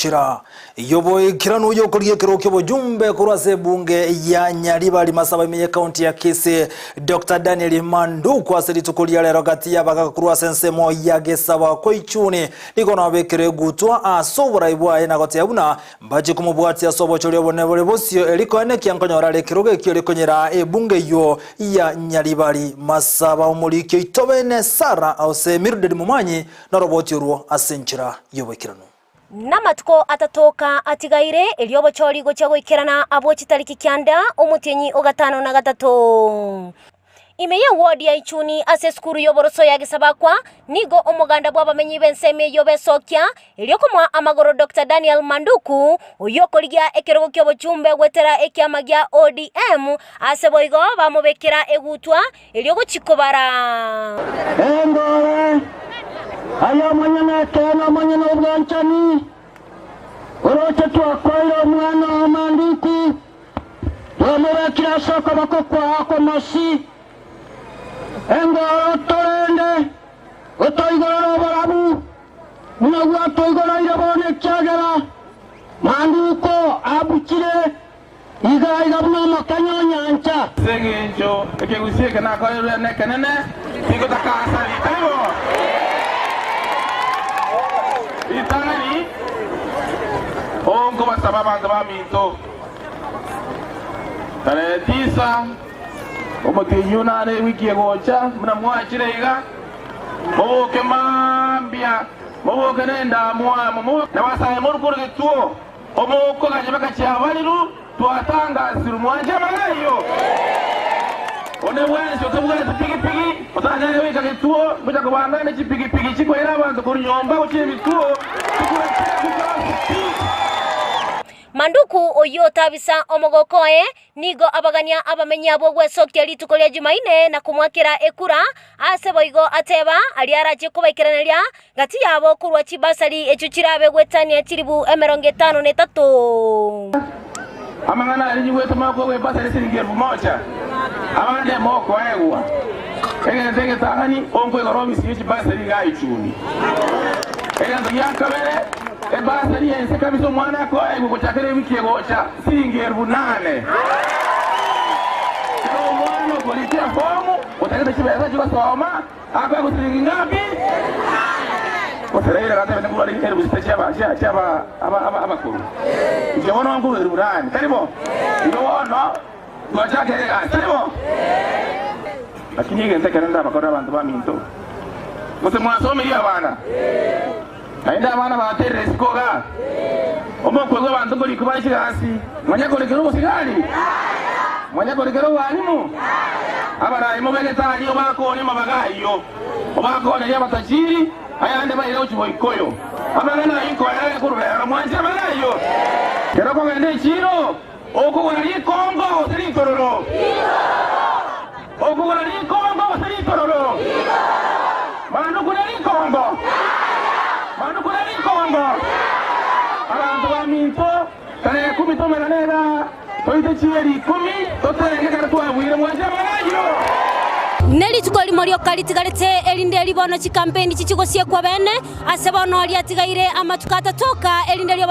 Chira y'oboikeranu y'okorigia ekerogo ki'obojumbe korwa ase ebunge ya Nyaribari Masaba ime y'ekaunti ya Kisii, Doctor Daniel Manduku ase rituko ria rero gati y'abagaka korwa ase ensemo ya Gesaba kwa Ichuni nigo nabekire egutwa ase oborai bwaye na goteba buna mbache komobwatia ase obochori obonene bore bosio eri koenekia nkonyora are ekerogo ekio rikonyera ebunge eyio ya Nyaribari Masaba omoriki oito bene Sarah ose Mildred Momanyi noroboti orwo ase enchera y'oboikeranu. Namatuko atatoka atigaire, erio obochori gochia goikerana abwo chitariki kianda, omotienyi o gatano na gatato. Ime y'ewodi ya Ichuni ase esukuru y'oboroso ya Gesabakwa, nigo omoganda bw'abamenyi b'ensemo eyio besokia, erio komoa amagoro Doctor Daniel Manduku, oyio okorigia ekerogo ki'obochumbe goetera ekiama gia ODM, ase boigo bamobekera egutwa Erio gochia kobara. Engoro, aye omonyene ekeene, omonyene obwanchani, oroche twakoeire omwana oo Manduku, twamobekire ase okoboko kwao okomosi. Engoro, torende, otoigorere oborabu, buna gwatoigoreire bono, ekiagera Manduku abuchire Iga iga buna omokenya o nyancha. Ase engencho ekegusii eke nakorerwe nekenene, tigotaka asari, tari bo? Ritang'ani, oo nkobasaba abanto baminto, tarehe tisa omotienyi o nane ewiki egocha, buna mwachire iga, moboke mambia, moboke nendamwamu, nabasae morukore getuo. Omokoganya bakachia abariru, twatangasirwe mwanche amang'ana ayio. Onde bwensi otabwati pigipigi, otanyare goika getuo, ngocha kobanga ne chipigipigi chikoira abanto korwa nyomba gochia ebituo, chikure kera gokora pi. Manduku oyio otabisa omogoko oye, nigo abagania abamenyi abwo gwesokia rituko ria Jumaine na komoakera ekura, ase boigo ateba aria arache kobaikeraneria Gati yabo korwa chibasari echio chirabe goetania chilifu 53. Amang'ana aria nyigwete mokoegwa ebasari esiringi elfu moja, abande mokoegwa egento egetang'ani onkoigora obisi ye chibasari iga Ichuni. Egento gia kabere, ebasari y'ense kabisa omwana akoegwa gochakera ewiki egocha siringi elfu nane. Kera omwana okorikia efomu otagete chibesa chigosoma Akoegwa siringi ngapi? Gose Raila gatebete nkorwa are elfu sita chiaba chia chiaba aba aba abakoro. Inche bono nkorwa elfu nane. Tari bo? Igo bono twachakire egasi, tari bo? Lakini egento ekero ndabakorere abanto baminto, gose mwasomirie abana, naende abana baterire isiko igaa, omokwegwa abanto nkorikwa bare chigasi, mwanya korekera obosigari? Mwanya korekera obwalimu? Abarai mobegete aria obakoonye amabaga ayio, obakoonerie abatajiri, ayande baire gochia boikoyo. Amang'ana ayio nkoerere korwa rero, mwanche amang'ana ayio? Kero okogenda echiiro, okogora rikongo gose ritororo? Okogora rikongo gose ritororo? Manduku ne rikongo? Manduku ne rikongo? Abanto baminto, tarehe ikomi tomerane igaa. Toite chieri ikomi, totereke ekero twabuire mwanche amang'ana ayio. Ne rituko erimo rioka ritigarete, erinde eri bono chikampeini chichie gosiekwa bene, ase bono riatigaire amatuko atato oka, erinde rioba.